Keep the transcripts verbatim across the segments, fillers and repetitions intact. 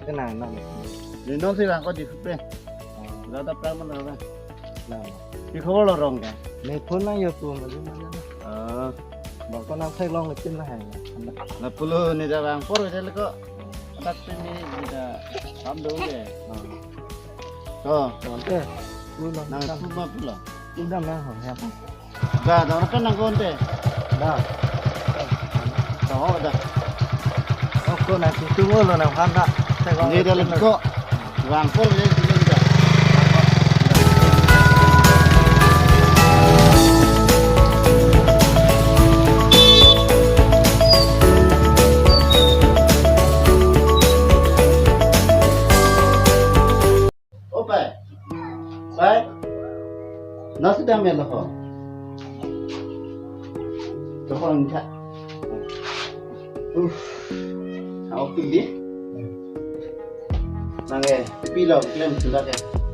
Kenang, nang. Ni non si lang ko di pe. Lada pram mana ba? Nang. Di khobor lo rong ke? Ni phone nang yo pu mali mali. Ah. Bang ko nang thek long lechin la hai. Lapulo ni da bang por ke le ko. Tapi ni da kam do ke. To. Oke. Pulo. Nang pu ma pulo. Udah lah, ya. Da, da, apa nang konte? Da. Tahu da. Oke, nang tutu lo nang handa. Ni da lagi ko. Bang por ni sini da. O pai. Pai. Nasi dam ya lo ho. To ho nta. Uh. Au pili. Nang e, pilo klem sudah ke.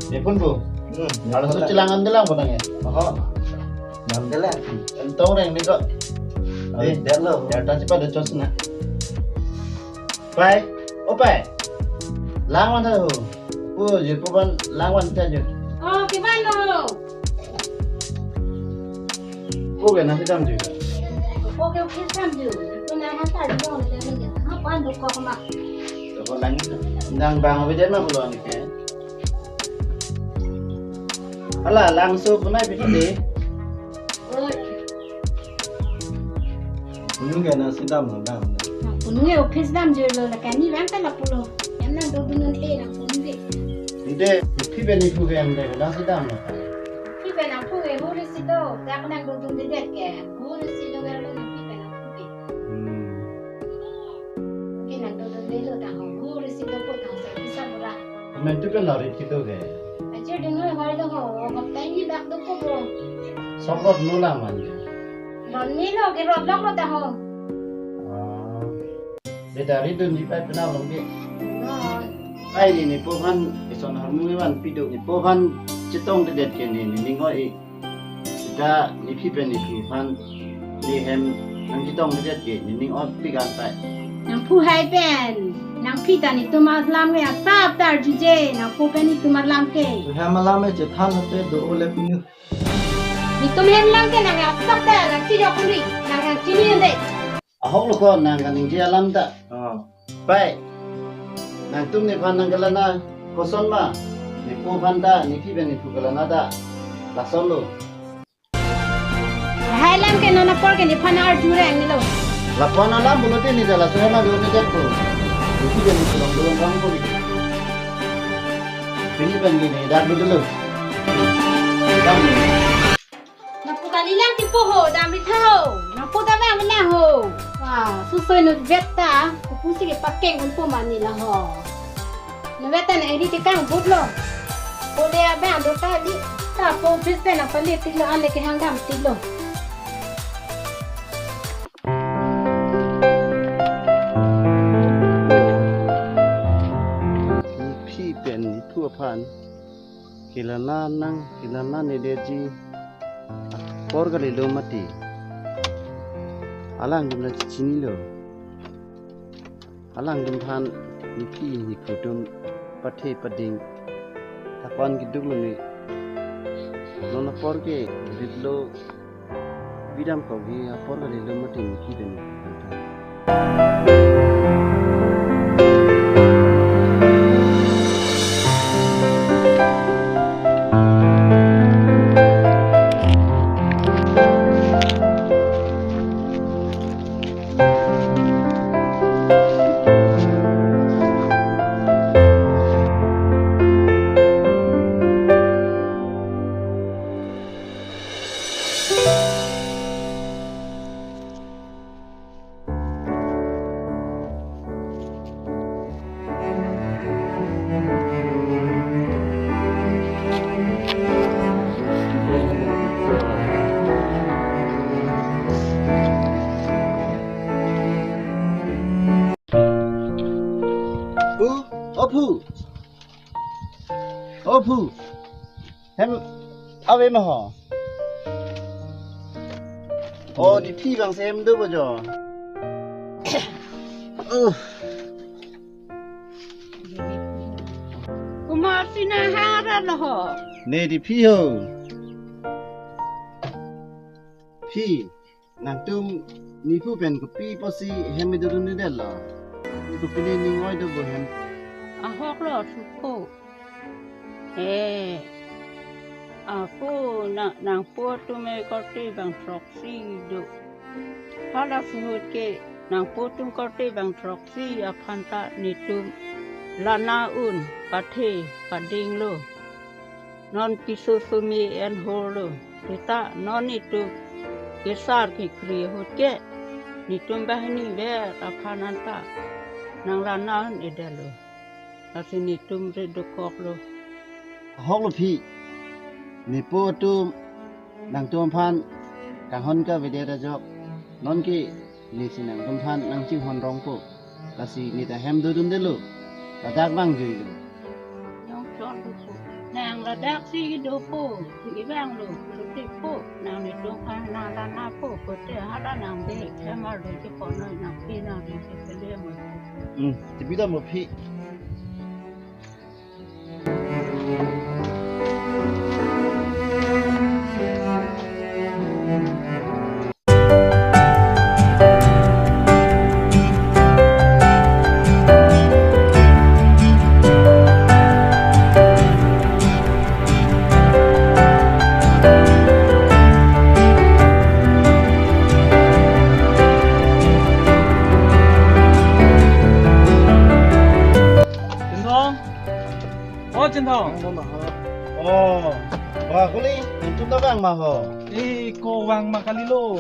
Ni phone bu. Hmm. Kalau so chelang an de lang bo nang e. Oho. Nang de lang. Entong reng ni ko. Eh, de lo. Ya ta chepa de chos na. Pai, o pai. Lang wan tha ho. Pu, jirpo aphan lang wan tha jo. Oh, kevan lo. Pu ke nasi dam jo. Pu ke office dam jo. Pu na ha ta jo le le. Ha pan do ko ma. To ko lang itu. Nang bang abi den ma pulo ni ke. Hala, langso punai piti de. Oi. Punung ke nasi dam lo dam. Nang punung e office dam jo lo la kani bang ta lapulo. Em nang dodun un e nang punung de. Ante, phi beni pu ke em de nasi dam lo. Phi beni pu ke huri si do, dak nang dodun de det ke. Huri si do lo nang phi beni pu ke. Hmm. Ke nang dodun de lo ta ho. Huri si do po ta ho sa pisa mura. Amen tu pen lari kito ke. Achi ding noi hoi do ho, hapta ni dak do ko bo. Sobrot nula man. Ron ni lo ke rot lok lo ta ho. Ah. Be dari dun ni pai pena long ke. Ron. Ai ni ni po phan ison harmu ni wan pido ni po phan chetong de det ke ni ni ning oi. Sita ni phi pen ni phi phan ni hem nang chetong de det ke ni ning oi pi gan pai. Nang phu hai pen. Nang phi ta netum alam ke asap tar juje. Nang phu pen netum alam ke. Hem alam e chethan te do ole pinu. Netum hem alam ke nang asap tar nang chijok kuri. Nang nang chini ande. Ahok lo ko nang kaningje alam ta. Ah. Pai. Nangtum nephan nang kelana koson ma. Nepo aphan ta, nephi pen nephu kelana ta. Lason lo. Hai alam ke non apor ke nephan arju reng ni lo. Lapu-an alam pulote ni ta laso alam lo ni jat ko. Nephi pen nephu long lo rang ko ni. Pini pen gini dak dulu lo. Dam. Nangpu kalilang kipu ho, dam ri tha ho. Nangpu dam ang lang ho. Wah, susoi nut vet ta, kupu si kepakeng unpo mani la ho. Nut vet ta na eri tikang but lo. Pole abang do ta di, ta po office pen nang pali tik lo, ale ke hang dam tik lo. Nephi pen nephu aphan. Kelana nang, kelana ne detji. Apor kalilo mati. Alangtum ta chichinilo. Alangtum aphan nephi nephu atum pathe pading. Tapan keduk lo ni. Non apor ke grit lo. Bidam kok hi apor kalilo mati nephi pen. Pu, o Pu. O Pu. Hem ave ma ho. O, nephi bang si hem do bo jo. Uh. Pina hara lo ho. Ne di phi ho. Phi, nangtum nephu pen kopi pusi hem dodun-e det lo. Kopi ne ning oi do bo hem. Ahok lo suko. Eh. Ako na nangpo atum e korte bang throksi do. Hala suhut ke nangpo atum korte bang throksi aphan ta netum lana un pathe pading lo. Non piso sumi en hor lo. Seta non netum kesar kekri ahut ke netum banghini ver aphan anta nang lana un-e det lo. Lasi netum ri dokok lo. Ahok lo phi. Nepo atum nangtum aphan kanghon kave det ajok. Non ke nesi nangtum aphan nangchinghon rongpo. Lasi ne ta hem dodun det lo. Ladak vangjuilo. Nang chon dopo. Nang ladak si dopo. Si vang lo. Lo dopo. Nang netum aphan nang lana po. Kote hala nang de. Hem arlo ke kono nang pi nang de ke pele mo. Hmm, tipi ta mo phi. Chinthong. O Chinthong. Nang dong ma ho. O. Ba kuli, nangtum ta vang ma ho. Eh, ko vang ma kalilo.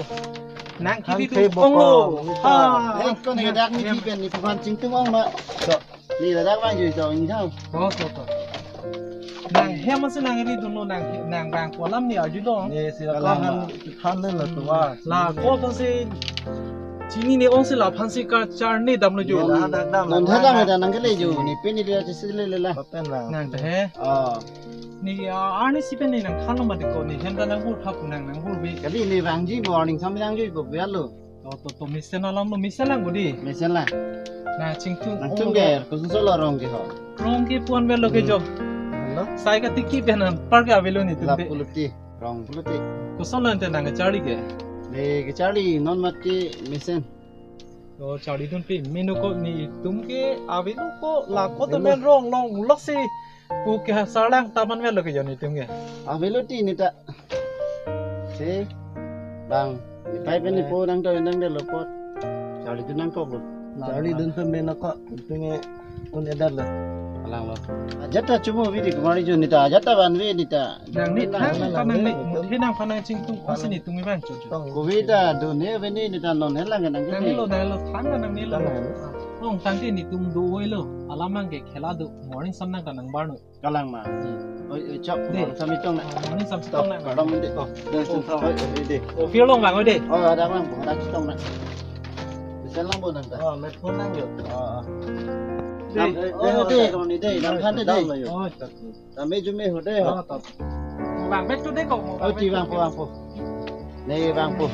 Nang kibi tu ong lo. Ha. Eh, ko ne dak ni kiben ni kuman chingtung ong ma. So, ne ladak vangjui so, ini tau. To, to, to. Nang hem si nang ridunlo nang, nang vangpo alam ne arjulo. Ne si la kalang han ma. Than le la tuwa. La ko to si chini ne ong si la aphan si kacharli damlo jo. Ne la dak dam. Non la thadam la. Nang kele jo, ne pen ne dia chisi le le la. Papen la. Nang ta he. Ah. Ne, ah, arni si pen ne nang thanlo ma de ko ne hem ta nang hur tha pu nang, nang hur be. Kali ne vangji morning sam nang jui po biar lo. To, to, to, mesen alam lo, mesen lang budi. Mesen lang. Nang chingtung. Nangtum ong ke, kusung solo rong ke ho. Rong ke puan velo ke jo. Hmm. Hello? Sai katiki pen anpar ke avelo netum. Lap pe. Puluti, rong puluti. Koson lo ante nang kacharli ke? Ne kacharli, non mat ke mesen. To charlidun pe, meno ko netum ke avelo ko, la ko to men rong long ulok si. Pu ke sarlang taman velo ke jo netum ke. Avelo ti ne ta. Se, bang, ne pai pen nepo nang to nang det lo pot. Charlidun nangkok lo. Charlidun pe meno ko, netum ke un-e det lo. Kalang lo. Ajat ta chumo vidi kumari jo ne ta, ajat ta vanve ne ta. Nang ne than nang, ka nang ne, nang, muthe nang phan nang chingtung ko si netum ke bang cho cho. Kove ta do ne ve ne ne ta non he lang nang ne. Nang ne lo, nang lo, than ta nang ne lo. Nang ne lo. Ong tang ke netum do oi lo. Alam nang ke khela do. Morning sam nang ta nang bar noi. Kalang ma. Hmm. Oi, oi, chok. De. Morning sam itong na. Oh, morning sam itong na. Kardom de. Oh. De, oh, sun oh. Oi, oi, de. Oh, feel long bang oi de. Oh, ada bang, ada itong na. Bisa lang bo nang ta. Oh, me phone nang yo. Oh, oh. De. Nam, eh, oh, de, de, de, kamu ni de, nam than de, de. Dam lo yo. Oh, chok. Tame jume ho de ho. Oh, to. Bang, back to de ko. Oh, ti bang po, bang po. Ne bang po.